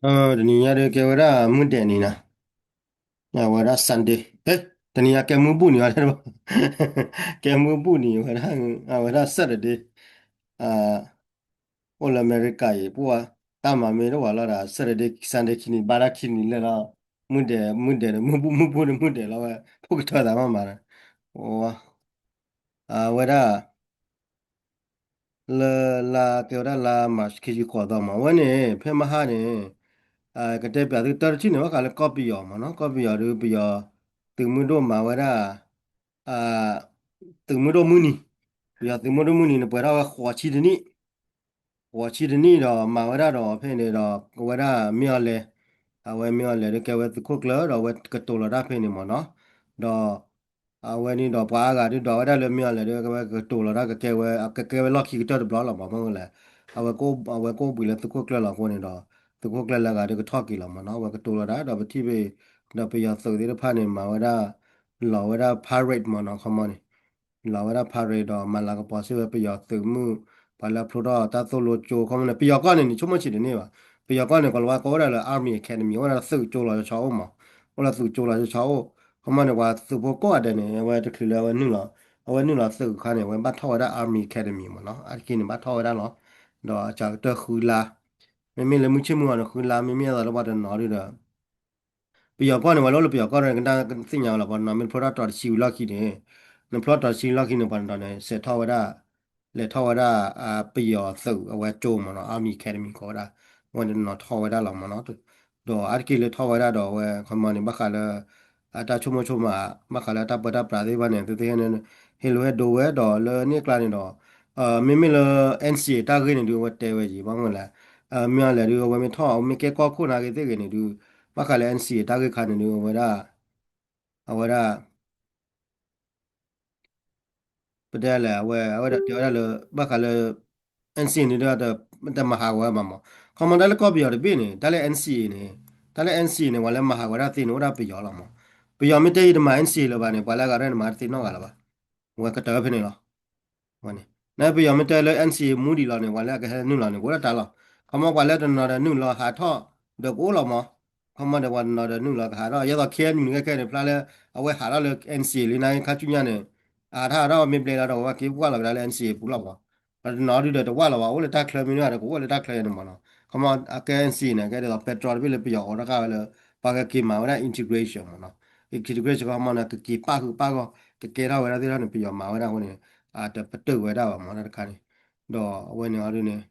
တနံၤညါဒုးကဲဝဲဒၣ်မုၢ်ဒဲးနံၤနီၤ, အဝဲဒၣ် Sunday, တနံၤညါကဲမုၢ်ဘူၣ်နံၤဝဲဒၣ်, ကဲမုၢ်ဘူၣ်နံၤဝဲဒၣ်, အဝဲဒၣ် Saturday, အိၣ်လၢအမဲရကၤအံၤ ပှၤတၢ်မၤမ့ၢ်တအိၣ်လီၤဒီး Saturday Sunday ခံနံၤ ဘါတၢ်ခံနံၤလၢာ်လီၤ, မုၢ်ဒဲး မုၢ်ဒဲးဒီးမုၢ်ဘူၣ် မုၢ်ဘူၣ်ဒီးမုၢ်ဒဲးလီၤဝဲ ဖိကထၢသးမးမးဒီး, အဝဲဒၣ် လၢလါကဲဝဲဒၣ်လါ March ခံဆံဃိးသီမး အဝဲန့ၣ် ဖဲမဟါန့ၣ် ကတဲပၠးသုတၢ်တထံၣ်န့ၣ် ဘၣ်ဃးလၢကီၢ်ပယီၤမးနီၤ, ကီၢ်ပယီၤဒုး ပယီၤသုးမုၢ်ဒိၣ်မၤဝဲဒၣ် သုးမုၢ်ဒိၣ်မုၢ်နံၤ, ပယီၤသုးမုၢ်ဒိၣ်မုၢ်နံၤန့ၣ် ပှဲၤထီၣ်ဝဲဃိးဆံတနံၣ်, ဃိးဆံတနံၣ်ဒီးမၤဝဲဒၣ်ဒီးဖဲန့ၣ်ဒီး အဝဲဒၣ်မ့ၢ်အီၤလဲၤ, အဝဲမ့ၢ်အီၤလဲၤဒုးကဲဝဲသုးခိၣ်ကျၢၢ်ဒီးအဝဲကတိၤလီၤတၢ်ဖဲန့ၣ်မးနီၤ, ဒီး အဝဲန့ၣ်ဒီးပှၤအါဂၤဒုးဒွးဝဲဒၣ်လၢမ့ၢ်အီၤလဲၤဒုး ကဝဲကတိၤလီၤတၢ်ကကဲဝဲ ကကဲဝဲလီၢ်ခံကတၢၢ်တဘျီလီၤမး မ့ၢ်လဲၣ်, အဝဲ အဝဲကအိၣ်ဘှံးလၢသုးခိၣ်ကျၢၢ်လီၤအဃိန့ၣ်ဒီး သုးခိၣ်ကျၢၢ်လၢအဂၤဒုးကထီၣ်က့ၤလီၤမးနီၤ, အဝဲကတိၤလီၤတၢ်ဒီးပထံၣ်ဘၣ် ဒီးပယီၤသုးသ့ၣ်တဖၣ်န့ၣ် မၤဝဲဒၣ် လီၤဝဲဒၣ် parade မးနီၤ ခီမီန့ၣ် လီၤဝဲဒၣ် parade ဒီးမၤလၤကပီၤစ့ၢ်ဝဲပယီၤသုးမုၢ်, ပှၤလၢအဖျိထီၣ်တၢ်သိၣ်လိကၠိ ခီမီန့ၣ် ပယီၤကီၢ်န့ၣ် နဆိကမိၣ်ဆံးတန့ၢ်ဘၣ်, ပယီၤကီၢ်န့ၣ် ကီၤလၤဝါကိးဝဲဒၣ်လၢ Army Academy အိၣ်ဒၣ်သုးကၠိလီၤဆီဆီအိၣ်မး, အိၣ်ဒၣ်သုးကၠိလီၤဆီဆီအိၣ်, ခီမီန့ၣ် ပှၤသုးဖိကိးဂၤဒဲးန့ၣ် အဝဲတချုးလၢအဝဲနုာ်လီၤ, အဝဲနုာ်လီၤသုးအခါန့ၣ် အဝဲဘၣ်ထီၣ်ဝဲဒၣ် Army Academy မးနီၤ, အါတက့ၢ်န့ၣ် ဘၣ်ထီၣ်ဝဲဒၣ်လီၤ, ဒီးအစှၤကတၢၢ်ဃုလါ, မ့မ့ၢ်လၢမုၢ်ဆ့ၣ်မုၢ်ဂီၤန့ၣ် ဃုလါ မ့မ့ၢ်အသိးလၢပှၤတနီၤဒုးဒီး ပယီၤကီၢ်န့ၣ် ပှၤလၢအိၣ်လၢပယီၤကီၢ်န့ၣ် ကနၣ်သ့ၣ်ညါဝဲလီၤ, ပှၤတနီၤမ့ၢ်ဖျိထီၣ်တီၤတဆံဝံၤလီၢ်ခံန့ၣ်, နဖျိထီၣ်တီၤတဆံလီၢ်ခံန့ၣ် ပှၤတနီၤန့ၣ် စဲးထီၣ်ဝဲဒၣ်, လဲၤထီၣ်ဝဲဒၣ် ပယီၤသုးအဝဲကၠိမးနီၤ, Army Academy ကိးဝဲဒၣ်, အဝဲတနီၤထီၣ်ဝဲဒၣ်လီၤမးနီၤ, ဒီးအါတက့ၢ်လၢထီၣ်ဝဲဒၣ်ဒီးအဝဲ ခီမီန့ၣ် ဘၣ်ဃးလၢ အတၢ်ဆိကမိၣ်ဆိကမး ဘၣ်ဃးလၢတၢ်ပၢတၢ်ပြးသ့ၣ်တဖၣ်န့ၣ် သုသ့ၣ်ညါန့ၣ် ဟ့ၣ်လိာ်ဟ့ၣ်ဒိဝဲဒီးလၢန့ၣ်အကျါန့ၣ်ဒီး မ့မ့ၢ်လၢ NCA တၢ်ဂ့ၢ်န့ၣ်ဒုး အဝဲတဲဝဲယံၤ ဘၣ်မနုၤလဲၣ်, မ့ၢ်အီၤလဲၣ်ဒုး အဝဲမ့ၢ်ထီၣ် အဝဲမ့ၢ်ကဲကီၢ်ခိၣ်နာ်က့သ့ၣ်ဂ့ၤန့ၣ်ဒုး ဘၣ်ဃးလၢ NCA တၢ်ဂ့ၢ်ခါန့ၣ်ဒုး အဝဲဒၣ် အဝဲဒၣ် ပတဲလဲၣ် အဝဲ အဝဲဒၣ်တဲဝဲဒၣ်လၢ ဘၣ်ဃးလၢ NCA န့ၣ်ဒုး တမၤဟးဂီၤဝဲဘၣ်မး, ခီမီတၢ်လၢကီၢ်ပယီၤတဘ့ၣ်န့ၣ် တၢ်လၢ NCA န့ၣ် တၢ်လၢ NCA န့ၣ် ပှၤလၢမၤဟးဂီၤဝဲဒၣ်သ့န့ၣ် အိၣ်ဒၣ်ပယီၤလီၤမး, ပယီၤမ့ၢ်တဲယတမၤ NCA လၢၤဘၣ်န့ၣ် ပှၤလၢအဂၤရဲၣ်န့ၣ် မၤတသ့နီတဂၤလၢၤဘၣ်, အဝဲကတၢၢ်ဖဲန့ၣ်လီၤ. န့ၣ်ပယီၤမ့ၢ်တဲလၢ NCA မူဒံးလီၤန့ၣ် ပှၤလၢအကဟဲနုာ်လီၤန့ၣ် ကအိၣ်ဒၣ်တၢ်လီၤ. ခီမီပှၤလၢတနီၤဒီးနုာ်လီၤဟးထီၣ် ဒီးကအိၣ်လီၤမး, ခီမီဒီးပှၤတနီၤဒီးနုာ်လီၤကဟးထီၣ် ယဲသိး KNU န့ၣ် ခဲခဲန့ၣ် ဖျါလၢ အဝဲဟးထီၣ်လၢ NCA လံ နာ်က့ခါဆူညါန့ၣ် အဟးထီၣ်ဟးထီၣ်မ့ၢ်ဘျဲလီၤဒီး ပှၤက့ၤကွၢ်လီၤကဒါလၢ NCA ပူၤလီၤမး, ပှၤတနီၤဒုးဒီးတဝၢ်လီၤဘၣ် အိၣ်လၢတၢ်ချၢမ့ၢ်န့ၣ်ဒီး ကအိၣ်လၢတၢ်ချၢန့ၣ်မးနီၤ. ခီမီအကဲ NCA န့ၣ် ကဲဒ်သိး federal တဘ့ၣ်လၢပယီၤအိးထီၣ်ဃာ်ဝဲလၢ ပှၤကက့ၤမၤဝဲဒၣ် integration မးနီၤ. integration ခီမီန့ၣ် ကက့ၤပၣ်ဃုာ်ပၣ်ဂီၢ် ကကဲထီၣ်ဝဲဒၣ်သ့ၣ်ထီၣ်န့ၣ် ပယီၤမၤဝဲဒၣ်အဃိန့ၣ် အတပတုာ်ဝဲဒၣ်ဘၣ်မး တၢ်တခါန့ၣ်, ဒီးအဝဲန့ၣ်အီၤဒုးန့ၣ်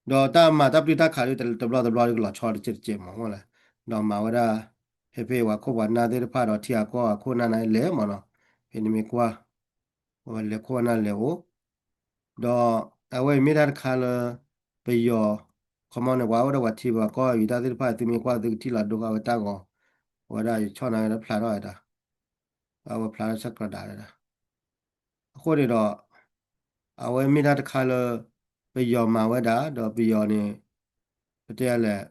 ဒီးတၢ်မၤတၢ်ပျံၤတၢ်ခးဒုး တဘျီတဘျီဒုးကလီၤဆီတစဲးတစဲးမး မ့ၢ်လဲၣ်, ဒီးမၤဝဲဒၣ် ဖဲဖဲပှၤခိၣ်ပှၤနၢ်သ့ၣ်တဖၣ်ဒီးထံဂၤကီၢ်ဂၤခိၣ်နၢ်န့ၣ်လဲၤမးနီၤ, ဖဲန့ၣ်မ့ၢ်ကွၢ် အဝဲလဲၤခိၣ်နၢ်လဲၤအိၣ် ဒီးအဝဲအံၤမ့ၢ်တၢ်တခါလၢ ပယီၤ ခီမီန့ၣ် ပှၤအိၣ်ဒီးပှၤထံပှၤကီၢ်အံၤတၢ်သ့ၣ်တဖၣ် သုမ့ၢ်ကွၢ်သုကထံၣ်လီၤဒိဃာ်ဝဲတၢ်ဂီၤ, အဝဲဒၣ်ယဆီၣ်နၤဝဲဒၣ်ဖျါထီၣ်ဝဲဒၣ်, အဝဲဖျါထီၣ်ဆၢကတီၢ်ဒၣ်ဝဲဒၣ်, အဃိန့ၣ်ဒီး အဝဲမ့ၢ်တၢ်တခါလၢ ပယီၤမၤဝဲဒၣ် ဒီးပယီၤန့ၣ် ပတဲလဲၣ်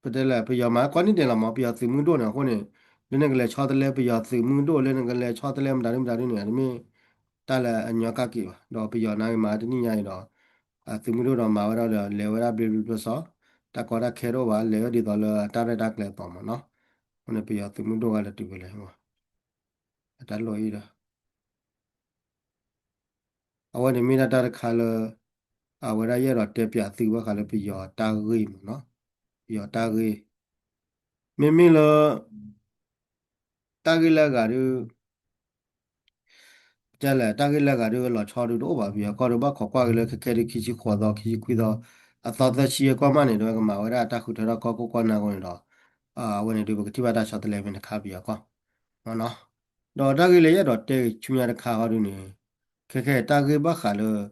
ပတဲလဲၣ် ပယီၤမၤကိးနံၣ်ဒဲးလီၤမး ပယီၤသုးမုၢ်ဒိၣ်န့ၣ် အဃိန့ၣ် လၢနကလဲၤဆီတလဲ ပယီၤသုးမုၢ်ဒိၣ် လၢနကလဲၤဆီတလဲမတၤဒုမတၤဒုန့ၣ် တမ့ၢ်တၢ်လၢအညီကၣ်က့ၤဘၣ် ဒီးပယီၤနာ်က့မၤတနံၣ်ညါအံၤဒီး သုးမုၢ်ဒိၣ်ဒီးမၤဝဲဒၣ်ဒီး လဲၤဝဲဒၣ်ဘျ့ဘျ့ဘျ့စီ တၢ်ကီတၢ်ခဲတအိၣ်ဘၣ် လဲၤဝဲဒ်သိးလၢအတၢ်ရဲၣ်တၢ်ကျဲၤအသိးမးနီၤ အဃိန့ၣ် ပယီၤသုးမုၢ်ဒိၣ်ဂၤလဲၤတုၤဖဲလဲၣ် အတၢ်လိၣ်အံၤဒီး အဝဲန့ၣ်မ့ၢ်ဒၣ်တၢ်တခါလၢ အဝဲဒၣ်ယအဲၣ်ဒိးတဲပၠးသုဘၣ်ဃးလၢပယီၤတၢ်ဂ့ၢ်မးနီၤ, ပယီၤတၢ်ဂ့ၢ်, မ့မ့ၢ်လၢ တၢ်ဂ့ၢ်လၢအဂၤဒုး တဲလဲၣ် တၢ်ဂ့ၢ်လၢအဂၤဒုးလီၤဆီဒုးတအိၣ်ဘၣ် ပယီၤကီၢ်ဒုးဘၣ်ခိးကွၢ်က့ၤလၢခဲခဲဒုးခံဆံဃိးသီ ခံဆံခွံသီ အသီသၢဆံအကီၢ်မးန့ၣ် ဒ်ဝဲကမၤဝဲဒၣ်တၢ်ဃုထၢထီၣ်ကီၢ်ခိၣ်ကီၢ်နၢ်အဃိန့ၣ်ဒီး အဝဲန့ၣ်ဒုးပကထံၣ်ဘၣ်တၢ်ဆီတလဲမ့ၢ်တခါပယီၤကီၢ် မ့ၢ်နီၤ, ဒီးတၢ်ဂ့ၢ်လၢယအဲၣ်ဒိးတဲဆူညါတခါဃီဒုးန့ၣ် ခဲခဲတၢ်ဂ့ၢ်ဘၣ်ဃးလၢ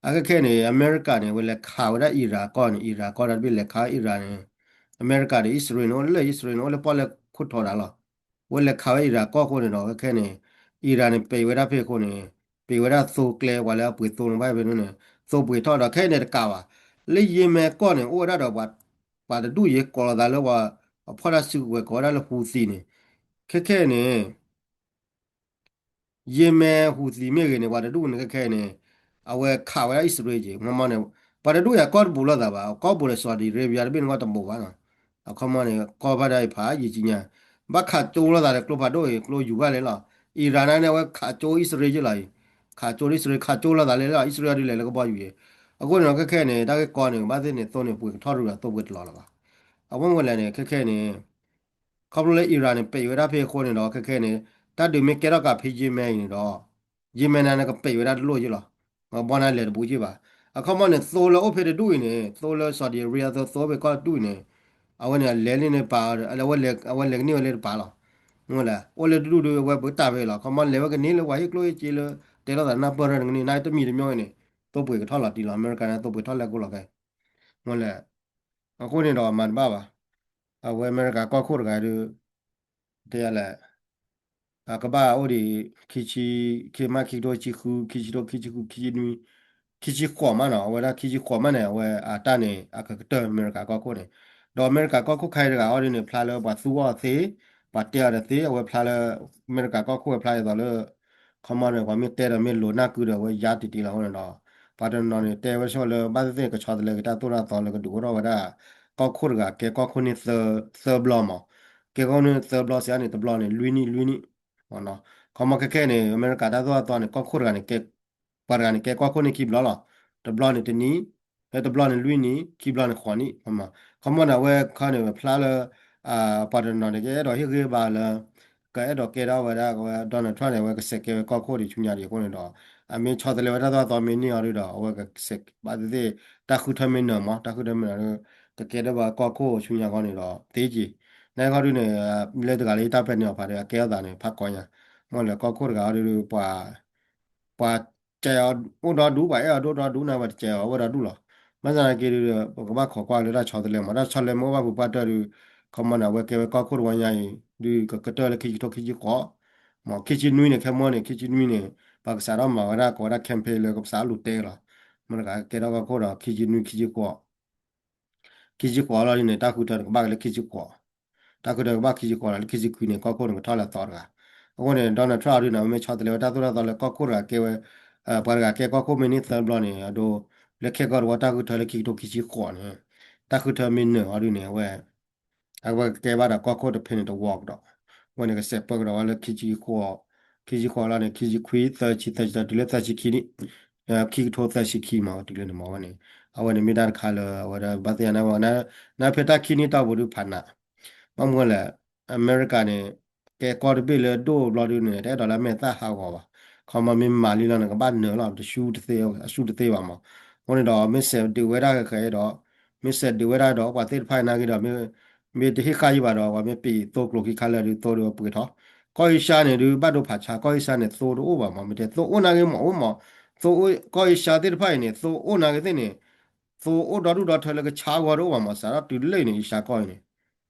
အခဲခဲန့ၣ် အမဲရကၤန့ၣ် အဝဲလဲၤခးဝဲဒၣ်အံရၣ်ကီၢ်န့ၣ် အံရၣ်ကီၢ်တၢ်တဘ့ၣ်လဲၤခးဝဲအံရၣ်န့ၣ် အမဲရကၤဒီးအံၣ်စရ့လးန့ၣ် အိၣ်လၢအံၣ်စရ့လးန့ၣ် အိၣ်လၢပီၣ်လဲၣ်ခိၣ်ထီဒၣ်လီၤ, အဝဲလဲၤခးဝဲအံရၣ်ကီၢ်အဃိန့ၣ်ဒီး ခဲခဲန့ၣ် အံရၣ်န့ၣ် ပံးဝဲဒၣ်ဖဲအဃိန့ၣ် ပံးဝဲဒၣ်သိကျဲပှၤလၢအပှ့ၤသိန့ၣ်ဘၣ်ဖဲန့ၣ်န့ၣ် သိပှ့ၤထီၣ်ဒီးခဲအံၤန့ၣ်တကးဘၣ် လၢယ့မ့ၢ်ကီၢ်န့ၣ် အိၣ်ဝဲဒၣ်ဒီး ပှၤတဒူၣ်ယဲကိးလီၤသးလၢပှၤ အဖီၣ်တၢ်စုကဝဲၤကိးဝဲဒၣ်လၢဟူသံန့ၣ် ခဲခဲအံၤန့ၣ် ယ့မ့ၢ်ဟူသံမ့ၢ်ဂ့ၤန့ၣ် ပှၤတဒူၣ်န့ၣ်ခဲခဲအံၤန့ၣ် အဝဲခးဝဲဒၣ်အံၣ်စရ့လးက့ၤ မ့ၢ်မ့ၢ်န့ၣ် ပှၤတဒူၣ်အံၤအကီၢ်တဘူးလိာ်သးဘၣ် အကီၢ်ဘူးဒီး Saudi Arabia တဘ့ၣ်န့ၣ်ကီၢ်တဘူးဘၣ်နီၤ အခီမ့ၢ်န့ၣ် ကီၢ်ဖးဒိၣ်အံၤဖးယံာ်ကံညါ ဘၣ်ခးကၠိလိာ်သးဒီးကျိဖးဒိၣ်အံၤ ကျိယူၤဘၣ်လဲၣ်လီၤ အံရၣ်န့ၣ် အဝဲခးကၠိအံၣ်စရ့လးက့ၤလီၤအံၤ ခးကၠိအံၣ်စရ့လး ခးကၠိလိာ်သးလဲၣ်လီၤ အံၣ်စရ့လးဒုးလဲၤလၢကဘီယူၤအံၤ အဃိန့ၣ်ဒီးခဲခဲန့ၣ် တၢ်ဂ့ၢ်ကီန့ၣ် ကဘၣ်သ့ၣ်န့ၣ် သိန့ၣ်ပှ့ၤကထီၣ်ရူၢ်ဒီး သိပှ့ၤတလီၤလၢၤဘၣ် အဝဲမ့ၢ်လဲၣ်န့ၣ် ခဲခဲန့ၣ် ခီဖျိလၢအံရၣ်န့ၣ် ပံးဝဲဒၣ်ဖဲအဃိန့ၣ်ဒီး ခဲခဲန့ၣ် တၢ်ဒုးမ့ၢ်ကဲထီၣ်ကးဖဲယဲမ့ၢ်အံၤန့ၣ်ဒီး ယဲမ့ၢ်န့ၣ် ကပံးဝဲဒၣ်တလိၣ်ယ့ၢ်လီၤ ဘီန့ၣ်လဲၤတဘူးယ့ၢ်ဘၣ် အခီမ့ၢ်န့ၣ် သိလၢအိၣ်ဖဲတဒူၣ်အံၤန့ၣ် သိလၢ Saudi Arabia သိ သိဖဲကီၢ်တဒူၣ်အံၤန့ၣ် အဝဲန့ၣ် အလဲၤလံန့ၣ်ပာ် အဝဲလဲၤကန့ၢ်ဝဲလၢတပာ်လီၤ မ့ၢ်လဲၣ် အိၣ်လၢတဒူၣ်ဒုး အဝဲပကတၢ်ဖဲလီၤ ခီမ့ၢ်လဲၤဝဲကန့ၢ်လၢပှၤဟ့ၣ်ကျိဟ့ၣ်စ့လၢ တဲလိာ်သးနၢ်ပၢၢ်ရၢၢ်တကန့ၢ် နတမံၤတမ့ၢ်ဝဲန့ၣ် သိပှ့ၤကထီၣ်လီၤတံၢ်လီၤ အမဲရကၤန့ၣ် သိပှ့ၤထီၣ်လဲၤကိၢ်လီၤခဲ မ့ၢ်လဲၣ် အဃိန့ၣ်ဒီးမၤတဘၣ်ဘၣ် အဝဲအမဲရကၤကီၢ်ခိၣ်တဂၤဒီး တဲယၤလဲၣ် အကဘၣ်အိၣ်ဒံး ခံဆံ ခံမး ခံကထိဆံဃု ခံဆံထိ ခံဆံဃု ခံဆံနွံ ခံဆံဃိးမးနီၤ အဝဲဒၣ်ခံဆံဃိးမးန့ၣ် အဝဲအတၢ်န့ၣ် အကကတၢၢ်အမဲရကၤကီၢ်ခိၣ်န့ၣ် ဒီးအမဲရကၤကီၢ်ခိၣ်ခဲအံၤတဂၤအီၤဒ်န့ၣ် ဖျါလၢပှၤသူအီၤသ့ ပှၤတဲအီၤဒီးသ့ အဝဲဖျါလၢ အမဲရကၤကီၢ်ခိၣ်ဝဲဖျါဒ်သိးလၢ ခီမီန့ၣ် ပှၤမ့ၢ်တဲဒီးမ့ၢ်လိၤနၢ်ကုဒီး အဝဲယါတံၢ်တံၢ်လီၤအဃိန့ၣ်ဒီး ပှၤတနီၤန့ၣ် တဲဝဲဆိလၢ ဘၣ်သ့ၣ်သ့ၣ်ကဆီတလဲက့ၤတၢ်သိၣ်တၢ်သီလၢကဒုးအိၣ်ထီၣ်ဝဲဒၣ် ကီၢ်ခိၣ်တဂၤကဲကီၢ်ခိၣ်န့ၣ် သၢဘျီမး ကဲကီၢ်ခိၣ်န့ၣ်သၢဘျီစ့ၢ်န့ၣ် တဘျီန့ၣ် လွံၢ်နံၣ် လွံၢ်နံၣ် ခီမီခဲခဲန့ၣ် အမဲရကၤတၢ်သိၣ်တၢ်သီန့ၣ် ကီၢ်ခိၣ်တဂၤန့ၣ် ကဲ ပှၤတဂၤန့ၣ် ကဲကီၢ်ခိၣ်န့ၣ်ခံဘျီလီၤ တဘျီန့ၣ်တနံၣ် လၢတဘျီန့ၣ်လွံၢ်နံၣ် ခံဘျီန့ၣ်ဃိးနံၣ် ခီမီန့ၣ် အဝဲခီန့ၣ် ဖျါလၢ ပှၤတနီၤန့ၣ် ကအဲၣ်ဒိးဟ့ၣ်ဂံၢ်ဘါလၢ ကအဲၣ်ဒိးကဲထီၣ်ဝဲဒၣ် Donald Trump န့ၣ် အဝဲကဆဲးကဲဝဲကီၢ်ခိၣ်ဒံးဆူညါဒံးအဃိန့ၣ်ဒီး အမ့ၢ်ဆီတလဲဝဲတၢ်သိၣ်တၢ်သီမ့ၢ်န့ၢ်အီၤဒုဒီး အဝဲကဆဲးဘၣ်သ့ၣ်သ့ၣ် တၢ်ဃုထၢမ့ၢ်နၢၤမး တၢ်ဃုထၢမ့ၢ်နၢၤဒီး ကကဲထီၣ်ဘၣ်ကီၢ်ခိၣ်ဆူညါဃီန့ၣ်ဒီး သ့က့ၤ နခီဒုန့ၣ် လၢတဂၤလၢယတၢ်ပဲာ်န့ၢ်အီၤဖးဒီး အကဲထီၣ်သးန့ၣ် ဖးကီညါ မ့ၢ်လၢကီၢ်ခိၣ်တဂၤအီၤဒု ပှၤ ပှၤကဲအီၤအိၣ်ဒီဒူၣ် ပှၤအဲၣ်အီၤဒိၣ်ဒီဒူၣ်န့ၣ် ပှၤတကဲအီၤအိၣ်ဒီဒူၣ်လီၤ. ဘၣ်ဆၣ်သနာ်က့ဒီး ပကဘၣ်ခိးကွၢ်လၢတၢ်ဆီတလဲမး တၢ်ဆီတလဲမ့ၢ်အိၣ်ဘၣ်ပှၤပှၢ်တၢၢ်ဒီး ခီမီန့ၣ် အဝဲကဲဝဲကီၢ်ခိၣ်တဝီညါအံၤ ဒုးကကတၢၢ်လၢခံဆံထိခံဆံဃိး မ့ၢ်ခံဆံနွံန့ၣ် ခဲမီန့ၣ် ခံဆံနွံန့ၣ် ပှၤကစးထီၣ်မၤဝဲဒၣ်ကိးဝဲဒၣ် campaign လၢကစးထီၣ်လူၤတဲလီၤ. မ့ၢ်တဂၤကဲထီၣ်ကီၢ်ခိၣ်ဒီး ခံဆံနွံ ခံဆံဃိး ခံဆံဃိးလီၤဒ်န့ၣ် တၢ်ဃုထၢန့ၣ် ကဘၣ်က့ၤလၢခံဆံဃိး တၢ်ဃုထၢကဘၣ်ခံဆံဃိးလီၤ လၢခံဆံခွံန့ၣ် ကီၢ်ခိၣ်န့ၣ် ကထီၣ်လၢအသီတဂၤ. အဃိန့ၣ် Donald Trump အီၤဒုန့ၣ် မ့ၢ်ဆီတလဲဝဲတၢ်သိၣ်တၢ်သီလၢကီၢ်ခိၣ်တဂၤကဲဝဲ ပှၤတဂၤကဲကီၢ်ခိၣ်မ့ၢ်န့ၢ်သၢဘျီန့ၣ် အဒိ လၢခဲကီၢ်တဝီတၢ်ဃုထၢလၢခံကထိခံဆံဃိးန့ၣ် တၢ်ဃုထၢမ့ၢ်နၢၤအီၤဒုန့ၣ် အဝဲ အဝဲကကဲဘၣ်ဒီးကီၢ်ခိၣ်တဖဲန့ၣ်တဝီကဒီး အဝဲန့ၣ်ကစဲးပၢကဒီးဝဲလၢခံဆံဃိး ခံဆံဃိးလီၤန့ၣ် ခံဆံခွံ သၢဆံ သၢဆံတၢ တုၤလၢသၢဆံခံနံၣ် ခံကထိသၢဆံခံမး တုၤလၢန့ၣ်မးဝဲန့ၣ် အဝဲန့ၣ်မ့ၢ်တၢ်တခါလၢ အဝဲဒၣ်ဘၣ်သ့ၣ်ညါ နဖဲတၢ်ခံနံၣ်တီၢ်ပူၤဒုးဖးနး ဘၣ်မနုၤလဲၣ် အမဲရကၤန့ၣ် ကဲကီၢ်တဘ့ၣ်လၢဒိၣ်ဘျီဒုန့ၣ် တအဲၣ်ဒိးလၢအမဲာ်သၣ်ဟးဂီၤဘၣ်. ခီမီမ့ၢ်မၤလံလီၤန့ၣ် ကဘၣ်နၢၤလီၤ တဆူတသ့ အဆူတသ့ဘၣ်မး. အဃိန့ၣ်ဒီး မ့ၢ်စဲးဒုးဝဲဒၣ်ဃဲဃဲဒီး မ့ၢ်စဲးဒုးဝဲဒၣ်ဒီး ပှၤသ့ၣ်တဖၣ်အံၤနာ်က့ဒီး မ့ၢ်တဟ့ၣ်ဃာ်ယံၤဘၣ်ဒီး ပှၤမ့ၢ်ပံးသိကျိၤခံခါလၢာ်ဒုး သိဒုးပှ့ၤထီၣ် ကီၢ်အ့ရှါန့ၣ်ဒုး ဘၣ်ဒိဖးဆါ ကီၢ်အ့ရှါန့ၣ် သိတအိၣ်ဘၣ်မး မ့ၢ်တဲသိအိၣ်နာ်က့မးအိၣ်မး သိ ကီၢ်အ့ရှါသ့ၣ်တဖၣ်အံၤန့ၣ် သိအိၣ်နာ်က့သ့ၣ်န့ၣ် သိအိၣ်ဒီဒူၣ်ဒီထၢလၢကဆါဂီၤတအိၣ်ဘၣ်မး စးထီၣ်တုၤလၢအံၤန့ၣ် အ့ရှါကီၢ်အံၤန့ၣ်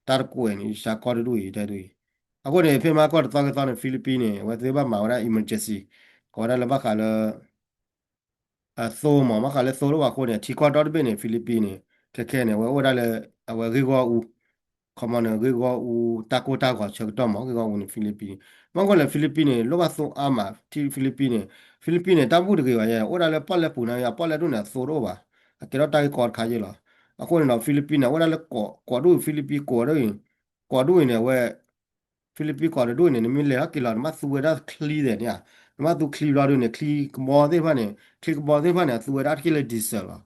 တၢ်တကိးအံၤန့ၣ် အ့ရှါကီၢ်တဒူၣ်အံၤတဲဒ်အံၤ အဃိန့ၣ် ဖဲမဟါကီၢ်တသီကသီန့ၣ် Philippines န့ၣ် အဝဲသ့ၣ်ဘၣ်မၤဝဲဒၣ် emergency ကိးဝဲဒၣ်လၢဘၣ်ဃးလၢ အသိမး ဘၣ်ဃးလၢသိတအိၣ်ဘၣ်အဃိန့ၣ် ထံကီၢ်ဒီတဘ့ၣ်န့ၣ် Philippines န့ၣ် ခဲခဲန့ၣ် အဝဲအိၣ်ဝဲဒၣ်လၢ အဝဲဂ့ၢ်ဂီၢ်အူ ခီမီန့ၣ် ဂ့ၢ်ဂီၢ်အူ တၢ်ကိၢ်တၢ်ဂီၤဆၢကတီၢ်မး ဂ့ၢ်ဂီၢ်အူန့ၣ် Philippines မ့ၢ်အဃိလဲၣ် Philippines န့ၣ် လိၣ်ဘၣ်သိအါမး ထံ Philippines န့ၣ�် Philippines န့ၣ် တၢ်ဘူၣ်တဂ့ၤဘၣ်ယဲ အိၣ်ဒၣ်လၢပီၣ်လဲၣ်ပူၤန့ၣ် အပီၣ်လဲၣ်ဒိၣ်န့ၣ် အသိတအိၣ်ဘၣ် အကဲထီၣ်တၢ်ဂ့ၢ်ကီတခါယဲလီၤ. အဃိန့ၣ်ဒီး Philippines န့ၣ် အိၣ်ဒၣ်လၢ ကိးဒူၣ် Philippines ကိးဒူၣ်အံၤ ကိးဒူၣ်အံၤန့ၣ် အဝဲ Philippines ကိးတဒူၣ်အံၤန့ၣ် နမ့ၢ်လဲၤထီၣ်က့ၤလီၤ နဘၣ်သူဝဲဒၣ်ချံသဲးန့ၣ်ဧါ နဘၣ်သူချံဘျီဒုန့ၣ် ချံကဘီသ့ၣ်တဖၣ်န့ၣ် ချံကဘီသ့ၣ်တဖၣ်န့ၣ် အသူဝဲဒၣ်အါတက့ၢ်လၢ diesel လီၤ.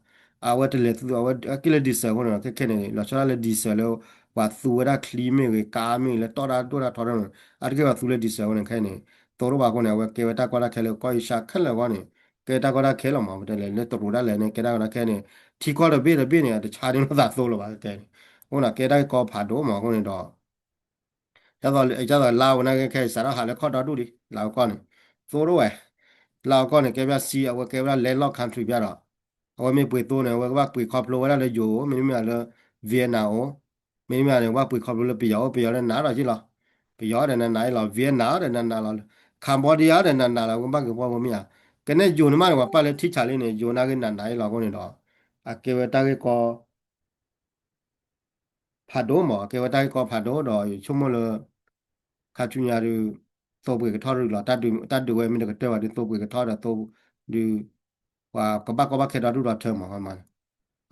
အဝဲတလဲၤသူ အဝဲအါတက့ၢ်လၢ diesel အဃိန့ၣ်ဒီး ခဲခဲန့ၣ် လီၤဆီဒၣ်လၢ diesel လၢ ပှၤသူဝဲဒၣ်ချံမ့ၢ်ဂ့ၤ ကါမ့ၢ်ဂ့ၤ လၢတီၣ်တၢ်ဒိၣ်တၢ်ထီထီၣ်န့ၣ် အါတက့ၢ်ပှၤသူလၢ diesel အဃိန့ၣ် ခဲအံၤန့ၣ် သိတအိၣ်ဘၣ်အဃိန့ၣ် အဝဲကဲဝဲတၢ်ကီတၢ်ခဲလၢကီၢ်အ့ရှါခဲလၢာ်အဂီၢ်န့ၣ် ကဲတၢ်ကီတၢ်ခဲလီၤမး ပတဲလဲၣ် လၢတရူးဒၣ်လဲာ်န့ၣ် ကဲတၢ်ကီတၢ်ခဲန့ၣ် ထံကီၢ်တဘ့ၣ်တဘ့ၣ်န့ၣ် အတဆါဒ်န့ၣ်သးသိလၢၤဘၣ်ခဲအံၤန့ၣ် အဃိန့ၣ် ကဲတၢ်ဂ့ၢ်ကီဖးဒိၣ်မးအဃိန့ၣ်ဒီး ဒ်သိး ဒ်သိးလါဝဲနာ်က့ခဲအံၤ စးထီၣ်ဟးလၢခီၣ်ဒီဒူၣ်လံ လါဝဲကီၢ်န့ၣ် သိတအိၣ်ဝဲ လါဝဲကီၢ်န့ၣ် ကဲဝဲဒၣ် sea အဝဲကဲဝဲဒၣ် landlocked country ဖဲဒီး အဝဲမ့ၢ်ပှ့ၤသိန့ၣ် အဝဲကဘၣ်ပှ့ၤခီဖျိဝဲဒၣ်လၢယိၤ မ့တမ့ၢ်လၢ Vietnam အိၣ် မ့တမ့ၢ်န့ၣ် ကဘၣ်ပှ့ၤခီဖျိလၢပယီၤအိၣ် ပယီၤဒီးနးဒီးယ့ၢ်လီၤ ပယီၤဒီးနးနးယ့ၢ်လီၤ Vietnam ဒီးနးနးလီၤ Cambodia ဒီးနးနးလီၤ ကဘၣ်က့ၤပှၤမ့ၢ်ဧါ ကနဲၣ်ယိၤန့ၣ်မးန့ၣ် ပှၤပာ်လၢထံဆးလံန့ၣ် ယိၤနာ်က့နးနးယ့ၢ်လီၤအဃိန့ၣ်ဒီး အကဲဝဲတၢ်ဂ့ၢ်ကီ ဖးဒိၣ်မး အကဲဝဲတၢ်ဂ့ၢ်ကီဖးဒိၣ်ဒီး ယဆိကမိၣ်လၢ ခါဆူညါဒုး သိပှ့ၤကထီၣ်ရူၢ်လီၤ တၢ်ဒုးဝဲမ့ၢ်တကတၢၢ်ဘၣ်ဒုး သိပှ့ၤကထီၣ်ဒီးသိ ဒုး ပှၤကဘၣ်ကီဘၣ်ခဲဒီဒူၣ်ဒီထၢမး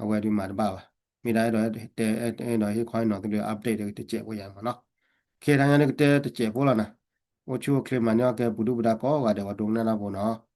အဝဲဒုးမၤတဘၣ်ဘၣ်. မ့ၢ်ဒၣ်အဲၣ်ဒိးတဲ အဲၣ်ဒိးဟ့ၣ်ခီဟ့ၣ်နီၤသုဒုး update တစဲးဖိယါမးနီၤ. ခဲတၢ်ညါန့ၣ်ကတဲတစဲးဖိလီၤနီၤ. အိၣ်ဆူၣ်အိၣ်ချ့မၤန့ၢ်အီၣ်ကဲပူၤဒုၣ်ပူၤဒါကိးဂၤဒဲး ပှၤဒိကနၣ်တၢ်ဖိနီၤ.